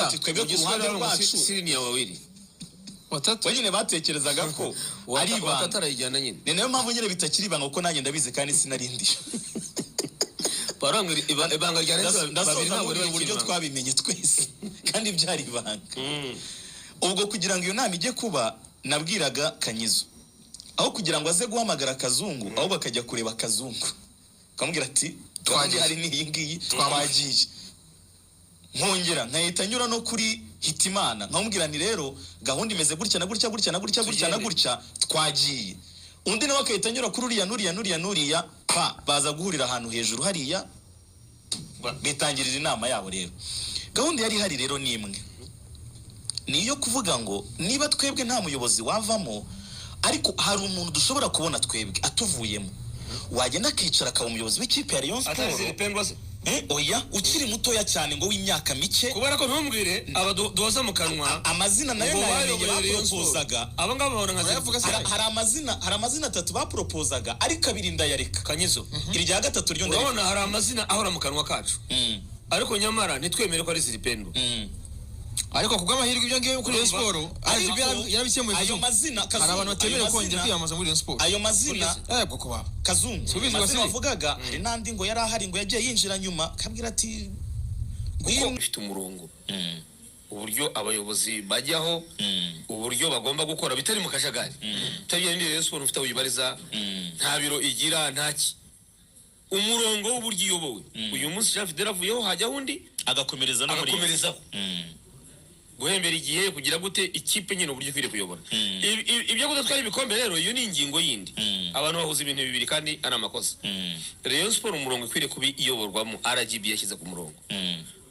Bati twebwe Mu ku ruhande Giswahili baravuga ngo rwacu siri ni ya wawili. Watatu. We nyine batekerezaga ko ari ibanga. Watatu arayijyana nyine. Ni nayo mpamvu nyine bitakiri ibanga, kuko nanjye ndabizi kandi sinarindi. Baravuga ngo ibanga rya Rayon babiri Ndasoza ntabwo muri riba ubu buryo rikiri ibanga. Twabimenye twese kandi byari ibanga. Ubwo kugira ngo iyo nama ijye kuba, nabwiraga Kanyizo, aho kugira ngo aze guhamagara Kazungu, ahubwo akajya kureba Kazungu, akamubwira ati Twagiye. twagiye, hari n'iyi ngiyi, twagiye. Nkongera nkahita nyura no kuri Hitimana, nkamubwira nti rero gahunda imeze gutya na gutya, gutya na gutya, gutya na Tugende. gutya, twagiye. Undi nawe agahita anyura kuri uriya n'uriya n'uriya n'uriya, pa baza guhurira ahantu hejuru hariya, bitangirira inama yabo. Rero gahunda yari ihari rero ni imwe, ni iyo kuvuga ngo niba twebwe nta muyobozi wavamo, ariko hari umuntu dushobora kubona twebwe atuvuyemo wagenda akicara akaba umuyobozi w'ikipe ya Rayon Atari Sport. Zilipendwa se? Oya, ukiri mutoya cyane, ngo w'imyaka mike. Kubera ko ntumbwire aba duhoza mu kanwa Amazina nayo ngo nayamenye. bayoboye Rayon Sport. Baporopozaga. Aba ngaba babona nka Urayavuga se? Hari amazina atatu baporopozaga, ariko abiri ndayareka. Kanyizo. Irya gatatu ryo ndareka. Urabona hari amazina ahora mu kanwa kacu, ariko nyamara ntitwemere ko ari Zilipendwa. Ariko ku bw'amahirwe ibyo ngibyo kuri Rayon Sport Ariko RGB yarabikemuye. ayo Kazungu. mazina, Hari Kazungu, abantu ayo batemerewe kongera kwiyamamaza muri Rayon Sport. Ayo mazina, Yego ko baba. Kazungu, Subiza amazina Wasili. wavugaga, hari n'andi ngo yari ahari, ngo yagiye yinjira nyuma, akabwira ati Kuko ngwino. bifite umurongo, uburyo abayobozi bajyaho, uburyo bagomba gukora bitari mu kajagari. Utabiye ndi Rayon Sport ufite aho uyibariza, nta biro igira, ntaki, umurongo w'uburyo iyobowe. Uyu munsi Jean Fidele avuyeho, hajyaho undi agakomereza no muri agakomerezaho, guhembera igihe, kugira gute ikipe nyine uburyo ikwiriye kuyobora. Ibyo kudatwara ibikombe rero, iyo ni ingingo yindi. Abantu bahuza ibintu bibiri kandi ari amakosa. Rayon Sport umurongo ikwiriye kuba iyoborwamo RGB yashyize ku murongo.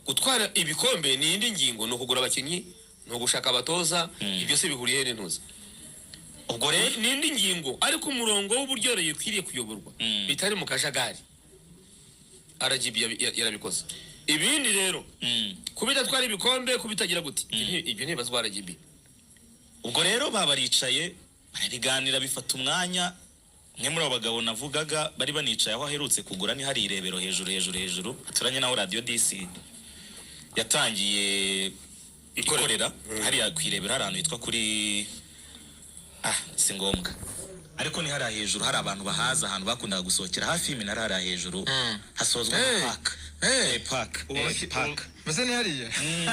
Gutwara ibikombe ni indi ngingo, ni ukugura abakinnyi, ni ugushaka abatoza. Ibyo se bihuriye he n'intuza? Ubwo rero Ni indi ngingo, ariko umurongo w'uburyo Rayon ikwiriye kuyoborwa bitari mu kajagari, RGB yarabikoze. Ibindi rero, kuba idatwara ibikombe, kuba itagira gute, ibyo ntibazwa RGB. Ubwo rero baba baricaye barabiganira, bifata umwanya. Umwe muri abo bagabo navugaga bari banicaye aho aherutse kugura, ni hari irebero hejuru hejuru hejuru, haturanye naho Radiyo Disi yatangiye ikorera, hariya ku irebero, hari ahantu hitwa kuri, ah, si ngombwa, ariko ni hariya hejuru, hari abantu bahaza, ahantu bakundaga gusohokera hafi y'iminara hariya hejuru, hasozwa na park. Park. Park. Mbese ni hariya?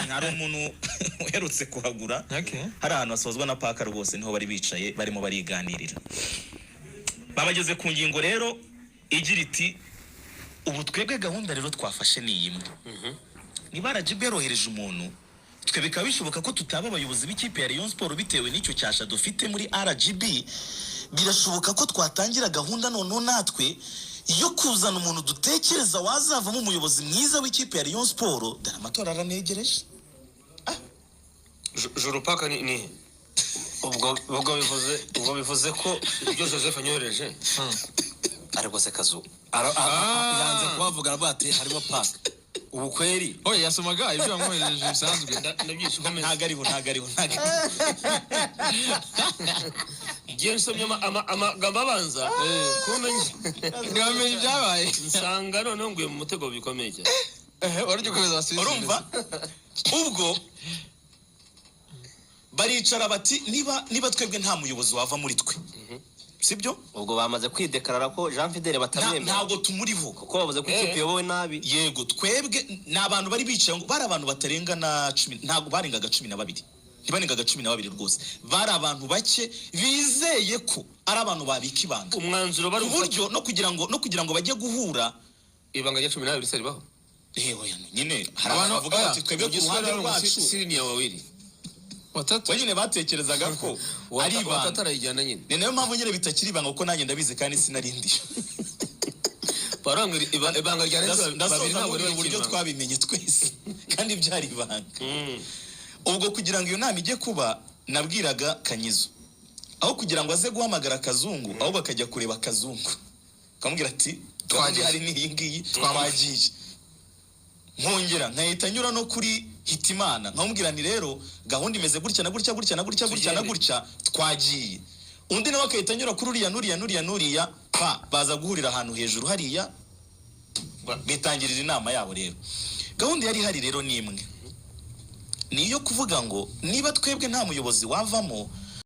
Hari umuntu uherutse kuhagura. Okay. Hari ahantu hasozwa na park rwose, niho bari bicaye barimo bariganirira. Babageze ku ngingo rero igira iti ubu twebwe gahunda rero twafashe ni iyi imwe: niba RGB yarohereje umuntu, twe bikaba bishoboka ko tutaba abayobozi b'ikipe ya Rayon Sport bitewe n'icyo cyasha dufite muri RGB, birashoboka ko twatangira gahunda noneho natwe yo kuzana umuntu dutekereza wazavamo umuyobozi mwiza w'ikipe ya Rayon Sport, dore amatora aranegereje. Juru Paka ni Ubwo bivuze ko ibyo Joseph anyohereje Ariko se Kazu yanze kubavuga, aravuga ati harimo park ubu kweri? Oya, yasomaga ibyo wamwoherereje bisanzwe. Ndabyishe, ukomeze. Ntago ariho, ntago ariho, ntago ariho. Ngiye nsomye amagambo abanza kumenya Ntiwamenye ibyabaye. nsanga noneho nguye mu mutego bikomeye cyane. Wari ugiye gukomeza wasubize. Urumva, ubwo baricara bati niba twebwe nta muyobozi wava muri twe, sibyo? Ubwo bamaze kwidekarara ko Jean Fidele batamwemera. Ntabwo tumuriho. Kuko bavuze ko ikipe iyobowe nabi. Yego, twebwe ni abantu bari bicaye ngo bari abantu batarenga na 10, ntabwo barengaga 12, ntibarengaga 12 rwose. Bari abantu bake bizeye ko ari abantu babika ibanga Umwanzuro bari ku buryo no kugira ngo bajye guhura. Ibanga rya 12 se ribaho? Ewe nyine hari Abantu- abantu bavuga oya, bati twebwe ku ruhande rwacu Siri ni ya wawili. Watatu. We nyine batekerezaga ko ari ibanga. Watatu arayijyana nyine. Ni nayo mpamvu nyine bitakiri ibanga, kuko nanjye ndabizi kandi sinarindi. Baravuga ngo ibanga rya Rayon babiri Ndasoza ntabwo muri riba ubu buryo rikiri ibanga. twabimenye twese kandi byari ibanga. Ubwo kugira ngo iyo nama ijye kuba, nabwiraga Kanyizo, aho kugira ngo aze guhamagara Kazungu, ahubwo akajya kureba Kazungu, akamubwira ati twagiye, Twagiye. hari n'iyi ngiyi, twagiye. Nkongera nkahita nyura no kuri Hitimana, nkamubwira nti rero gahunda imeze gutya na gutya, gutya na gutya, gutya na Tugende. gutya, twagiye. Undi nawe agahita anyura kuri uriya n'uriya n'uriya n'uriya, pa baza guhurira ahantu hejuru hariya, bitangirira inama yabo. Rero gahunda yari ihari rero ni imwe. Ni iyo kuvuga ngo niba twebwe nta muyobozi wavamo,